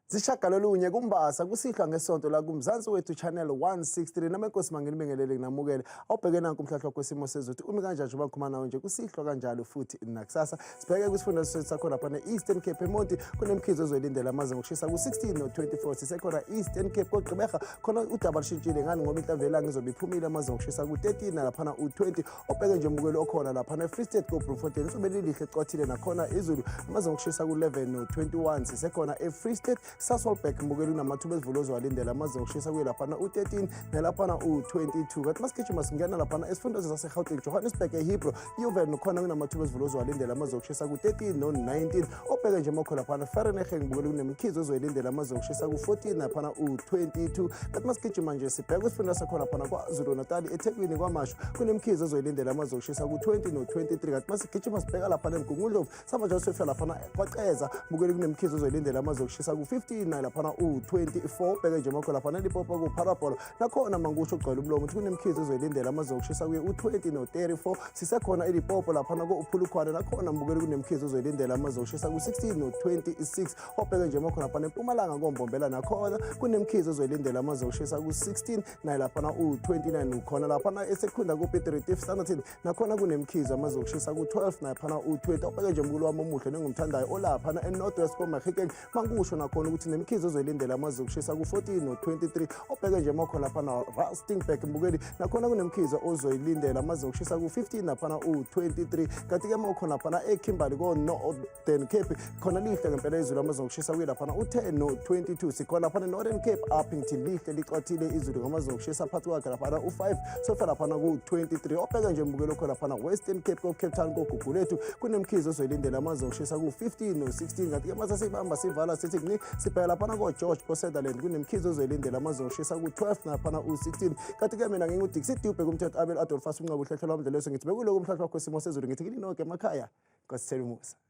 Zishagalolunye kuMbasa kusihlwa ngesonto la kuMzansi Wethu Channel 163. Noma inkosi manginibingelele, nginamukele. Awubheke nanku umhlahlo kwesimo sezulu, umi kanjani njengoba ngikhuluma nawe nje kusihlwa, kanjalo futhi nakusasa. Sibheke kwisifunda sethu sakhona lapha ne-Eastern Cape, eMonti kunemkhizo ozoyilindela amazinga okushisa ku-16 no-24. Sisekhona Eastern Cape koGqeberha, khona udaba lushintshile ngani ngoba inhlamvu yelanga izobe iphumile, amazinga okushisa ku-13 nalaphana u-20. Obheke nje mbukeli okhona laphana e-Free State ko-Bloemfontein, lizobe lilihle cwathile nakhona izulu, amazinga okushisa ku-11 no-21. Sisekhona e-Free State, Sasolburg, mbukeli unamathuba esivulo ozowalindela, amazinga okushisa kuye laphana u-13 nalaphana u-22. Kanti masigijima singena laphana esifundazwe saseGauteng, Johannesburg, eHillbrow, Uven, khona kunamathuba esivulo ozowalindela, amazinga okushisa ku-13 no-19. Obheke nje mokho laphana Vereeniging, mbukeli kunemikhizo ozoyilindela, amazinga okushisa ku-14 laphana u-22. Kanti masigijima nje sibheke kwisifunda sakhona laphana KwaZulu Natal, eThekwini, KwaMashu, kunemikhizo ozoyilindela, amazinga okushisa ku-20 no-23. Kanti masigijima sibheka laphana eMgungundlovu, sihamba njalo siyofika laphana KwaCeza, mbukeli kunemikhizo ozoyilindela, amazinga okushisa ku-15 laphana u-24. Bheke nje makho laphana eLimpopo kuPhalaborwa, nakhona mangisho ugcwele umlomo ukuthi kunemikhizo ozoyilindela, amazinga okushisa kuye u-20 no-34. Sisekhona eLimpopo laphana ko-Polokwane, nakhona mbukeli kunemikhizo ozoyilindela, amazinga okushisa ku-16 no-26. Obheke nje makhona laphana eMpumalanga koMbombela, nakhona kunemikhizo ozoyilindela, amazinga okushisa ku-16 naye laphana u-29. Ukhona laphana eSekhunda ku-Piet Retief, Standerton, nakhona kunemkhizo, amazinga okushisa ku-12 naphana u-20. Obheke nje mkhulu wami omuhle nengumthandayo olaphana e-North West koMahikeng, mankusho nakhona ukuthi nemkhizo ozoyilindela, amazinga okushisa ku-14 no-23. Obheke nje makhona laphana Rustenburg, mbukeli nakhona kunemkhizo ozoyilindela, amazinga okushisa ku-15 naphana u-23. Kanti-ke mawukhona laphana eKimberley ko-Northern Cape, khona lihle ngempela izulu, amazinga okushisa kuye laphana u-10 no-22. Sikhona laphana e-Northern Cape, Upington, lihle licwathile izulu ngamazinga okushisa phakathi kwakhe laphana u-5 sofa laphana ku-23. Obheke nje mbukeli okhona laphana Western Cape ko-Cape Town koGugulethu, kunemkhizo ozoyilindela, amazinga okushisa ku-15 no-16. Kanti-ke mase siyibamba sivala sithi nqi sibheka laphana ko-George ko-Sutherland, kunemkhizo ozoyilindela, amazinga okushisa ku-12 naphana u-16. Kanti-ke mina nginguDixie Dube kumthetho Abel Adolphus Unqaba uhlehlo lwamdleleso, ngithi bekuloku umhlahlo wakho wesimo sezulu, ngithi kini nonke emakhaya, Nkosi thela umusa.